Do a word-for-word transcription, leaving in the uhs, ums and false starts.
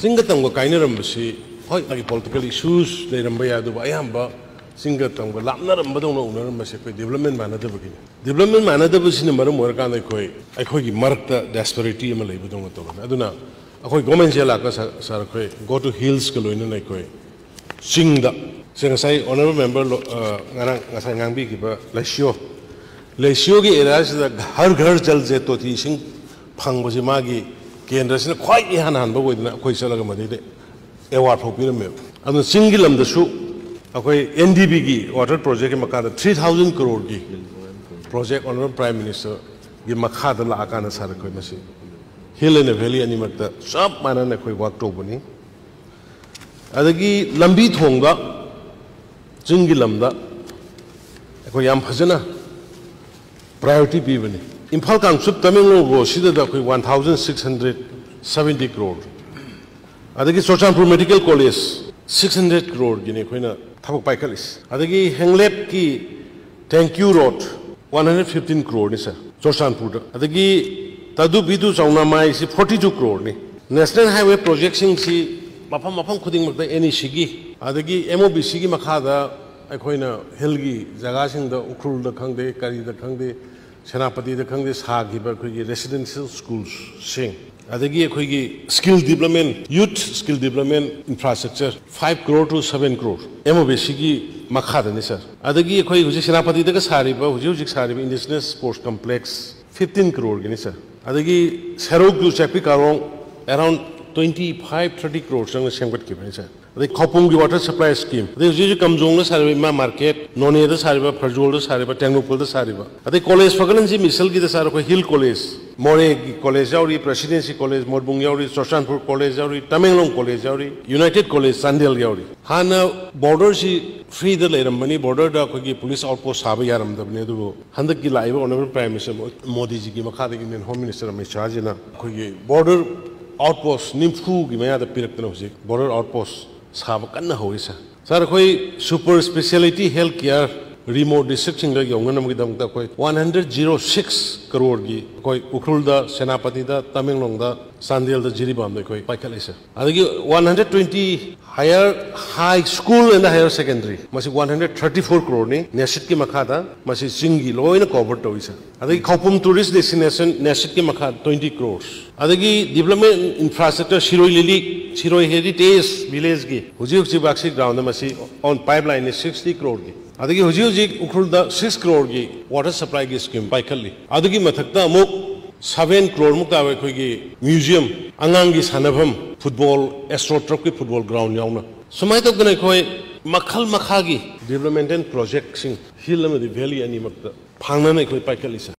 ꯆꯤꯡꯒ ꯇꯝꯒ ꯀꯥꯏꯅꯔꯝꯕꯁꯤ, ꯍꯣꯏ, ꯃꯥꯒꯤ political issues ꯂꯩꯔꯝꯕ ꯌꯥꯏ, ꯑꯗꯨꯕꯨ ꯑꯌꯥꯝꯕ ꯆꯤꯡꯒ ꯇꯝꯒ ꯂꯥꯞꯅꯔꯝꯕꯗꯧꯅ ꯎꯅꯔꯝꯕꯁꯦ ꯑꯩꯈꯣꯏ development ꯃꯥꯟꯅꯗꯕꯒꯤꯅꯤ꯫ Development ꯃꯥꯟꯅꯗꯕꯁꯤꯅ ꯃꯔꯝ ꯑꯣꯏꯔꯀꯥꯟꯗ ꯑꯩꯈꯣꯏ, ꯑꯩꯈꯣꯏꯒꯤ ꯃꯔꯛꯇ disparity ꯑꯃ ꯂꯩꯕꯗꯧꯅ ꯇꯧꯔꯝꯃꯤ꯫ ꯑꯗꯨꯅ ꯑꯩꯈꯣꯏ government ꯁꯦ ꯂꯥꯛꯄ ꯁꯥꯔ, ꯁꯥꯔ, ꯑꯩꯈꯣꯏ go to hills ꯀ ꯂꯣꯏꯅꯅ ꯑꯩꯈꯣꯏ ꯆꯤꯡꯗ, ꯁꯦ ꯉꯁꯥꯏ honourable member ꯂꯣ-, ꯑ, ꯉꯔꯥꯡ, ꯉꯁꯥꯏ ꯉꯥꯡꯕꯤꯈꯤꯕ ꯂꯩꯁꯤꯌꯣ, ꯂꯩꯁꯤꯌꯣꯒꯤ area ꯁꯤꯗ ꯍꯔ ꯘꯔ ꯖꯜ ꯁꯦ ꯇꯣꯇꯤ ꯏꯁꯤꯡ ꯐꯪꯕꯁꯤ ꯃꯥꯒꯤ ꯀꯦꯟꯗ꯭ꯔꯁꯤꯅ ꯈ꯭ꯋꯥꯏ ꯏꯍꯥꯟ ꯍꯥꯟꯕ ꯑꯣꯏꯗꯅ ꯑꯩꯈꯣꯏ ꯆꯠꯂꯒ ꯃꯗꯩꯗ award ꯐꯥꯎ ꯄꯤꯔꯝꯃꯦꯕ꯫ ꯑꯗꯨꯅ ꯆꯤꯡꯒꯤ ꯂꯝꯗꯁꯨ ꯑꯩꯈꯣꯏ N D B ꯒꯤ water project ꯀꯤ ꯃꯈꯥꯗ three thousand crore ꯒꯤ project honourable prime minister ꯒꯤ ꯃꯈꯥꯗ ꯂꯥꯛꯑꯀꯥꯟꯗ ꯁꯥꯔ ꯑꯩꯈꯣꯏ ꯃꯁꯤ hill and valley ꯑꯅꯤꯃꯛꯇ ꯆꯞ ꯃꯥꯟꯅꯅ ꯑꯩꯈꯣꯏ work ꯇꯧꯕꯅꯤ꯫ ꯑꯗꯒꯤ ꯂꯝꯕꯤ ꯊꯣꯡꯗ ꯆꯤꯡꯒꯤ ꯂꯝꯗ ꯑꯩꯈꯣꯏ ꯌꯥꯝ ꯐꯖꯅ priority ꯄꯤꯕꯅꯤ꯫ ꯏꯝꯐꯥꯜ ꯀꯥꯡꯆꯨꯞ ꯇꯃꯦꯡꯂꯣꯡ road ꯁꯤꯗꯗ ꯑꯩꯈꯣꯏ one thousand six hundred seventy crore, ꯑꯗꯒꯤ Churachandpur medical college six hundred crore Guinea ꯑꯩꯈꯣꯏꯅ ꯊꯕꯛ ꯄꯥꯏꯈꯠꯂꯤꯁꯤ꯫ ꯑꯗꯒꯤ ꯍꯦꯡꯂꯦꯞꯀꯤ Thank You Road one hundred fifteen crore ꯅꯤ ꯁꯥꯔ, ꯆꯨꯔꯆꯥꯟꯄꯨꯔꯗ꯫ ꯑꯗꯒꯤ ꯇꯥꯗꯨ ꯕꯤꯗꯨ ꯆꯥꯎꯅꯥꯃꯥꯏꯁꯤ forty two crore ꯅꯤ꯫ National highway project ꯁꯤꯡꯁꯤ ꯃꯐꯝ, ꯃꯐꯝ ꯈꯨꯗꯤꯡꯃꯛꯇ N E C ꯒꯤ, ꯑꯗꯒꯤ M O B C ꯒꯤ ꯃꯈꯥꯗ ꯑꯩꯈꯣꯏꯅ hill ꯒꯤ ꯖꯒꯥꯁꯤꯡꯗ, ꯎꯈ꯭ꯔꯨꯜꯗ ꯈꯪꯗꯦ, ꯀꯔꯤꯗ ꯈꯪꯗꯦ, ꯁꯦꯅꯥꯄꯇꯤꯗ ꯈꯪꯗꯦ, ꯁꯥꯈꯤꯕ ꯑꯩꯈꯣꯏꯒꯤ residential schools ꯁꯤꯡ, ꯑꯗꯒꯤ ꯑꯩꯈꯣꯏꯒꯤ skill development, youth skill development infrastructure five crore to seven crore, M O B C ꯒꯤ ꯃꯈꯥꯗꯅꯤ ꯁꯥꯔ꯫ ꯑꯗꯒꯤ ꯑꯩꯈꯣꯏ ꯍꯧꯖꯤꯛ ꯁꯦꯅꯥꯄꯇꯤꯗꯒ ꯁꯥꯔꯤꯕ, ꯍꯧꯖꯤꯛ ꯍꯧꯖꯤꯛ ꯁꯥꯔꯤꯕ Indigenous Sports Complex fifteen crore ꯒꯤꯅꯤ ꯁꯥꯔ꯫ ꯑꯗꯒꯤ ꯁꯦꯔꯧ to Chakpi Karong around twenty five, thirty crore ꯆꯪꯅ ꯁꯦꯝꯒꯠꯈꯤꯕꯅꯤ ꯁꯥꯔ꯫ ꯑꯗꯩ ꯈꯧꯄꯨꯝꯒꯤ water supply scheme, ꯑꯗꯩ ꯍꯧꯖꯤꯛ ꯍꯧꯖꯤꯛ ꯀꯥꯝꯖꯣꯡꯗ ꯁꯥꯔꯤꯕ ꯏꯃꯥ market, ꯅꯣꯅꯦꯗ ꯁꯥꯔꯤꯕ, ꯐꯔꯖꯣꯜꯗ ꯁꯥꯔꯤꯕ, ꯇꯦꯡꯅꯧꯄꯜꯗ ꯁꯥꯔꯤꯕ, ꯑꯗꯩ college ꯐꯒꯠꯍꯟꯁꯤ ꯃꯤꯁꯜꯒꯤꯗ ꯁꯥꯔ ꯑꯩꯈꯣꯏ hill college, ꯃꯣꯔꯦꯒꯤ college ꯌꯥꯎꯔꯤ, presidency college ꯃꯣꯔꯕꯨꯡ ꯌꯥꯎꯔꯤ, ꯆꯨꯔꯆꯥꯟꯄꯨꯔ college ꯌꯥꯎꯔꯤ, ꯇꯃꯦꯡꯂꯣꯡ college ꯌꯥꯎꯔꯤ, United College ꯆꯥꯟꯗꯦꯜ ꯌꯥꯎꯔꯤ꯫ ꯍꯥꯟꯅ border ꯁꯤ free ꯗ ꯂꯩꯔꯝꯕꯅꯤ, border ꯗ ꯑꯩꯈꯣꯏꯒꯤ police outpost ꯁꯥꯕ ꯌꯥꯔꯝꯗꯕꯅꯤ, ꯑꯗꯨꯕꯨ ꯍꯟꯗꯛꯀꯤ ꯂꯥꯛꯏꯕ honourable prime minister ꯃꯣꯗꯤꯖꯤꯒꯤ ꯃꯈꯥꯗ Indian Home Minister ꯑꯃꯤꯠ ꯁꯥꯍꯖꯤꯅ ꯑꯩꯈꯣꯏꯒꯤ border outpost ꯅꯤꯐꯨꯒꯤ ꯃꯌꯥꯗ ꯄꯤꯔꯛꯇꯅ ꯍꯧꯖꯤꯛ border outpost ꯁꯥꯕ ꯀꯟꯅ ꯍꯧꯔꯤ ꯁꯥꯔ꯫ ꯁꯥꯔ, ꯑꯩꯈꯣꯏ super speciality health care remote districtꯁꯤꯡꯒ ꯌꯧꯅꯅꯕꯒꯤꯗꯃꯛꯇ ꯑꯩꯈꯣꯏ one hundred zero six crore ꯒꯤ ꯑꯩꯈꯣꯏ ꯎꯈ꯭ꯔꯨꯜꯗ, ꯁꯦꯅꯥꯄꯇꯤꯗ, ꯇꯃꯦꯡꯂꯣꯡꯗ, ꯆꯥꯟꯗꯦꯜꯗ, ꯖꯤꯔꯤꯕꯥꯝꯗ ꯑꯩꯈꯣꯏ ꯄꯥꯏꯈꯠꯂꯤꯁꯦ꯫ ꯑꯗꯒꯤ one hundred twenty higher, high school and higher secondary, ꯃꯁꯤ one hundred thirty four crore ꯅꯤ NESHIDꯀꯤ ꯃꯈꯥꯗ, ꯃꯁꯤ ꯆꯤꯡꯒꯤ ꯂꯣꯏꯅ cover ꯇꯧꯏꯁꯦ꯫ ꯑꯗꯒꯤ ꯈꯧꯄꯨꯝ tourist destination NESHIDꯀꯤ ꯃꯈꯥ twenty crores꯫ ꯑꯗꯒꯤ development infrastructure ꯁꯤꯔꯣꯏ ꯂꯤꯂꯤ, ꯁꯤꯔꯣꯏ heritage villageꯀꯤ ꯍꯧꯖꯤꯛ ꯍꯧꯖꯤꯛ ꯕꯥꯛꯁꯤ groundꯗ ꯃꯁꯤ on pipeline ꯅꯤ sixty croreꯒꯤ꯫ ꯑꯗꯒꯤ ꯍꯧꯖꯤꯛ ꯍꯧꯖꯤꯛ ꯎꯈ꯭ꯔꯨꯜꯗ six croreꯒꯤ water supplyꯒꯤ scheme ꯄꯥꯏꯈꯠꯂꯤ꯫ ꯑꯗꯨꯒꯤ ꯃꯊꯛꯇ ꯑꯃꯨꯛ seven crore ꯃꯨꯛ ꯇꯥꯕ ꯑꯩꯈꯣꯏꯒꯤ museum, ꯑꯉꯥꯡꯒꯤ ꯁꯥꯟꯅꯐꯝ, football, AstroTurfꯀꯤ football ground ꯌꯥꯎꯅ꯫ ꯁꯨꯃꯥꯏꯅ ꯇꯧꯗꯅ ꯑꯩꯈꯣꯏ ꯃꯈꯜ ꯃꯈꯥꯒꯤ developmental projectꯁꯤꯡ hill ꯑꯃꯗꯤ valley ꯑꯅꯤꯃꯛꯇ ꯐꯪꯅꯅ ꯑꯩꯈꯣꯏ ꯄꯥꯏꯈꯠꯂꯤꯁꯦ꯫